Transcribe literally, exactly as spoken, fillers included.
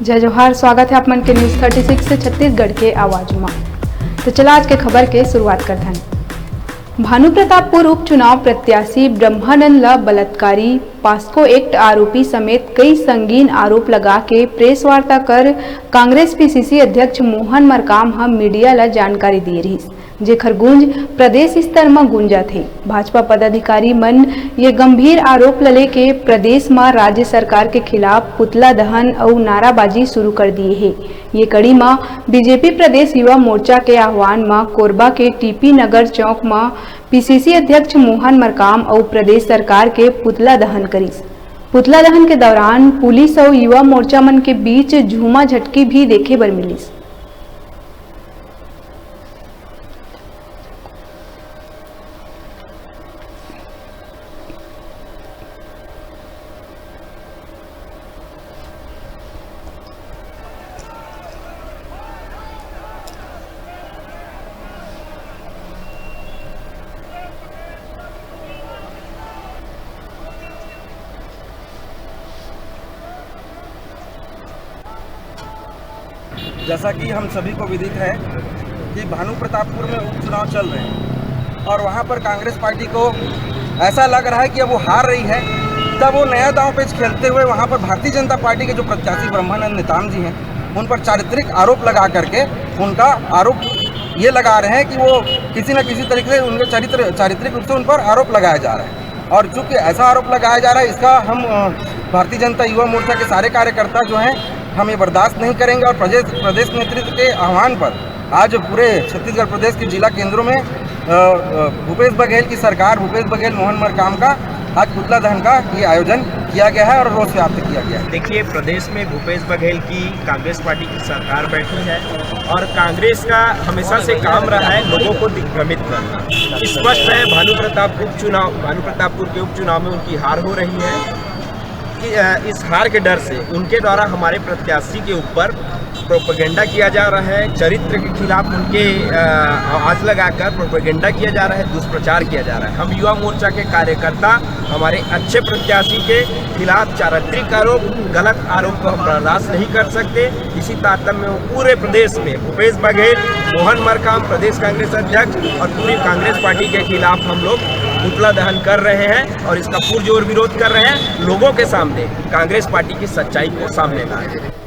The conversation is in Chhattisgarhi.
जय जोहार, स्वागत है आप मन के News thirty six छत्तीसगढ़ के आवाज मा। तो चला आज के खबर के शुरुआत करथन। भानु प्रतापपुर उपचुनाव प्रत्याशी ब्रह्मानंद ला बलात्कारी, POCSO Act आरोपी समेत कई संगीन आरोप लगा के प्रेस वार्ता कर कांग्रेस PCC अध्यक्ष मोहन मरकाम ह मीडिया ला जानकारी दिए रहिस, जेखर गूंज प्रदेश स्तर म गूंजत हे। भाजपा पदाधिकारी मन ये गंभीर आरोप ल लेके प्रदेश म राज्य सरकार के खिलाफ पुतला दहन अउ नाराबाजी शुरू कर दिए हे। ये कड़ी म बीजेपी प्रदेश युवा मोर्चा के आह्वान म कोरबा के टीपी नगर चौक म PCC अध्यक्ष मोहन मरकाम अउ प्रदेश सरकार के पुतला दहन करिस। पुतला दहन के दौरान पुलिस अउ युवा मोर्चा मन के बीच झूमा झटकी भी देखे बर मिलिस। जैसा कि हम सभी को विदित है कि भानु प्रतापपुर में उपचुनाव चल रहे हैं और वहाँ पर कांग्रेस पार्टी को ऐसा लग रहा है कि अब वो हार रही है, तब वो नया दांव पेच खेलते हुए वहाँ पर भारतीय जनता पार्टी के जो प्रत्याशी ब्रह्मानंद नेताम जी हैं, उन पर चारित्रिक आरोप लगा करके उनका आरोप ये लगा रहे हैं कि वो किसी न किसी तरीके से उनके चरित्र चारित्रिक रूप से उन पर आरोप लगाया जा रहा है। और चूंकि ऐसा आरोप लगाया जा रहा है, इसका हम अ, भारतीय जनता युवा मोर्चा के सारे कार्यकर्ता जो हैं, हम ये बर्दाश्त नहीं करेंगे और प्रदेश प्रदेश नेतृत्व के आह्वान पर आज पूरे छत्तीसगढ़ प्रदेश के जिला केंद्रों में अ, अ, भूपेश बघेल की सरकार, भूपेश बघेल मोहन मरकाम का आज पुतला दहन का ये आयोजन किया गया है और रोष व्याप्त किया गया है। देखिए, प्रदेश में भूपेश बघेल की कांग्रेस पार्टी की सरकार बैठी है और कांग्रेस का हमेशा से काम रहा है लोगों को दिग्भ्रमित करना। स्पष्ट है, भानु प्रताप उपचुनाव, भानु प्रतापपुर के उपचुनाव में उनकी हार हो रही है। इ-, अ, इस हार के डर से उनके द्वारा हमारे प्रत्याशी के ऊपर प्रोपेगेंडा किया जा रहा है, चरित्र के खिलाफ उनके, अ, आवाज लगाकर प्रोपेगेंडा किया जा रहा है, दुष्प्रचार किया जा रहा है। हम युवा मोर्चा के कार्यकर्ता हमारे अच्छे प्रत्याशी के खिलाफ चारित्रिक आरोप, गलत आरोप को हम बर्दाश्त नहीं कर सकते। इसी तारतम्य में पूरे प्रदेश में भूपेश बघेल, मोहन मरकाम, प्रदेश कांग्रेस अध्यक्ष और पूरी कांग्रेस पार्टी के खिलाफ हम लोग पुतला दहन कर रहे हैं और इसका पुरजोर विरोध कर रहे हैं। लोगों के सामने कांग्रेस पार्टी की सच्चाई को सामने लाएं।